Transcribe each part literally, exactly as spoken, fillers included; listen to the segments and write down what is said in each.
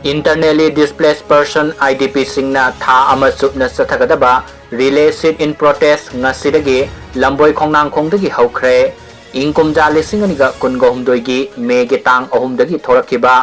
Internally Displaced Person, I D P ꯁꯤꯡꯅ ꯊꯥ ꯑꯃ ꯆꯨꯞꯅ ꯆꯠꯊꯒꯗꯕ Relay Sit-in Protest ꯉꯁꯤꯗꯒꯤ ꯂꯝꯕꯣꯏ ꯈꯣꯡꯅꯥꯡꯈꯣꯡꯗꯒꯤ ꯍꯧꯈ꯭ꯔꯦ꯫ ꯏꯪ ꯀꯨꯝꯖꯥ ꯂꯤꯁꯤꯡ ꯑꯅꯤꯒ ꯀꯨꯟꯒ ꯍꯨꯝꯗꯣꯏꯒꯤ ꯃꯦꯒꯤ ꯇꯥꯡ ꯑꯍꯨꯝꯗꯒꯤ ꯊꯣꯔꯛꯈꯤꯕ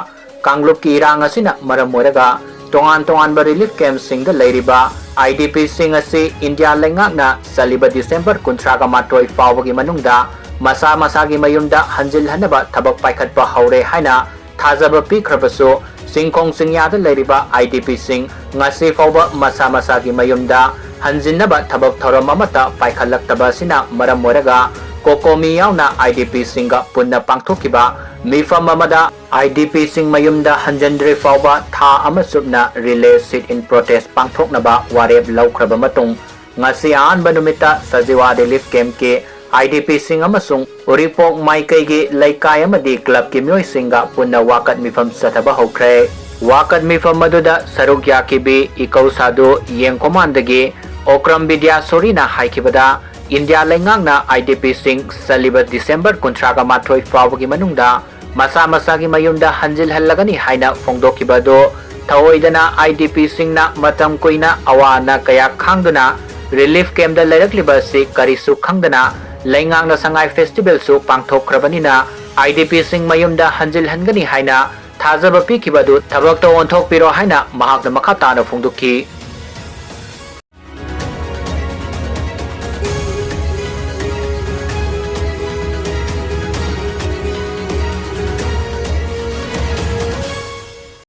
ꯀꯥꯡꯂꯨꯞꯀꯤ ꯏꯔꯥꯡ ꯑꯁꯤꯅ ꯃꯔꯝ ꯑꯣꯏꯔꯒ ꯇꯣꯉꯥꯟ ꯇꯣꯉꯥꯟꯕ relief camp ꯁꯤꯡꯗ ꯂꯩꯔꯤꯕ I D P ꯁꯤꯡ ꯑꯁꯤ ꯏꯟꯗꯤꯌꯥ ꯂꯩꯉꯥꯛꯅ ꯆꯠꯂꯤꯕ ꯗꯤꯁꯦꯝꯕꯔ ꯀꯨꯟꯊ꯭ꯔꯥꯒ ꯃꯥꯊꯣꯏ ꯐꯥꯎꯕꯒꯤ ꯃꯅꯨꯡꯗ ꯃꯁꯥ ꯃꯁꯥꯒꯤ ꯃꯌꯨꯝꯗ ꯍꯟꯖꯤꯜꯍꯟꯅꯕ ꯊꯕꯛ ꯄꯥꯏꯈꯠꯄ ꯍꯧꯔꯦ ꯍꯥꯏꯅ ꯊꯥꯖꯕ ꯄꯤꯈ꯭ꯔꯕꯁꯨ, ꯆꯤꯡꯈꯣꯡ ꯆꯤꯡꯌꯥꯗ ꯂꯩꯔꯤꯕ I D P ꯁꯤꯡ ꯉꯁꯤ ꯐꯥꯎꯕ ꯃꯁꯥ ꯃꯁꯥꯒꯤ ꯃꯌꯨꯝꯗ ꯍꯟꯖꯤꯟꯅꯕ ꯊꯕꯛ ꯊꯧꯔꯝ ꯑꯃꯠꯇ ꯄꯥꯏꯈꯠꯂꯛꯇꯕ ꯑꯁꯤꯅ ꯃꯔꯝ ꯑꯣꯏꯔꯒ COCOMI ꯌꯥꯎꯅ I D P ꯁꯤꯡꯒ ꯄꯨꯟꯅ ꯄꯥꯡꯊꯣꯛꯈꯤꯕ ꯃꯤꯐꯝ ꯑꯃꯗ, I D P ꯁꯤꯡ ꯃꯌꯨꯝꯗ ꯍꯟꯖꯤꯟꯗ꯭ꯔꯤ ꯐꯥꯎꯕ ꯊꯥ ꯑꯃ ꯆꯨꯞꯅ Relay Sit-in Protest ꯄꯥꯡꯊꯣꯛꯅꯕ ꯋꯥꯔꯦꯞ ꯂꯧꯈ꯭ꯔꯕ ꯃꯇꯨꯡ, ꯉꯁꯤ ꯑꯍꯥꯟꯕ ꯅꯨꯃꯤꯠꯇ ꯁꯖꯤꯋꯥ relief camp ꯀꯤ I D P ꯁꯤꯡ ꯑꯃꯁꯨꯡ ꯎꯔꯤꯄꯣꯛ ꯃꯥꯏꯀꯩꯒꯤ ꯂꯩꯀꯥꯏ ꯑꯃꯗꯤ club ꯀꯤ ꯃꯤꯑꯣꯏꯁꯤꯡꯒ ꯄꯨꯟꯅ ꯋꯥꯀꯠ ꯃꯤꯐꯝ ꯆꯠꯊꯕ ꯍꯧꯈ꯭ꯔꯦ꯫ ꯋꯥꯀꯠ ꯃꯤꯐꯝ ꯑꯗꯨꯗ ꯁꯔꯨꯛ ꯌꯥꯈꯤꯕꯤ ꯏꯀꯧ ꯁꯥꯗꯨ ꯌꯦꯡꯈꯣꯃꯥꯟꯗꯒꯤ ꯑꯣꯀ꯭ꯔꯝ ꯕꯤꯗ꯭ꯌꯥꯁꯣꯔꯤꯅ ꯍꯥꯏꯈꯤꯕꯗ, ꯏꯟꯗꯤꯌꯥ ꯂꯩꯉꯥꯛꯅ I D P ꯁꯤꯡ ꯆꯠꯂꯤꯕ ꯗꯤꯁꯦꯝꯕꯔ ꯀꯨꯟꯊ꯭ꯔꯥꯒ ꯃꯥꯊꯣꯏ ꯐꯥꯎꯕꯒꯤ ꯃꯅꯨꯡꯗ ꯃꯁꯥ ꯃꯁꯥꯒꯤ ꯃꯌꯨꯝꯗ ꯍꯟꯖꯤꯜꯍꯜꯂꯒꯅꯤ ꯍꯥꯏꯅ ꯐꯣꯡꯗꯣꯛꯈꯤꯕ ꯑꯗꯨ ꯊꯧꯑꯣꯏꯗꯅ I D P ꯁꯤꯡꯅ ꯃꯇꯝ ꯀꯨꯏꯅ ꯑꯋꯥ ꯑꯅꯥ ꯀꯌꯥ ꯈꯥꯡꯗꯨꯅ relief camp ꯇ ꯂꯩꯔꯛꯂꯤꯕ ꯑꯁꯤ ꯀꯔꯤꯁꯨ ꯈꯪꯗꯅ ꯂꯩꯉꯥꯛꯅ ꯁꯉꯥꯏ festival ꯁꯨ ꯄꯥꯡꯊꯣꯛꯈ꯭ꯔꯕꯅꯤꯅ I D P ꯁꯤꯡ ꯃꯌꯨꯝꯗ ꯍꯟꯖꯤꯜꯍꯟꯒꯅꯤ ꯍꯥꯏꯅ ꯊꯥꯖꯕ ꯄꯤꯈꯤꯕ ꯑꯗꯨ ꯊꯕꯛꯇ ꯑꯣꯟꯊꯣꯛꯄꯤꯔꯣ ꯍꯥꯏꯅ ꯃꯍꯥꯛꯅ ꯃꯈꯥ ꯇꯥꯅ ꯐꯣꯡꯗꯣꯛꯈꯤ꯫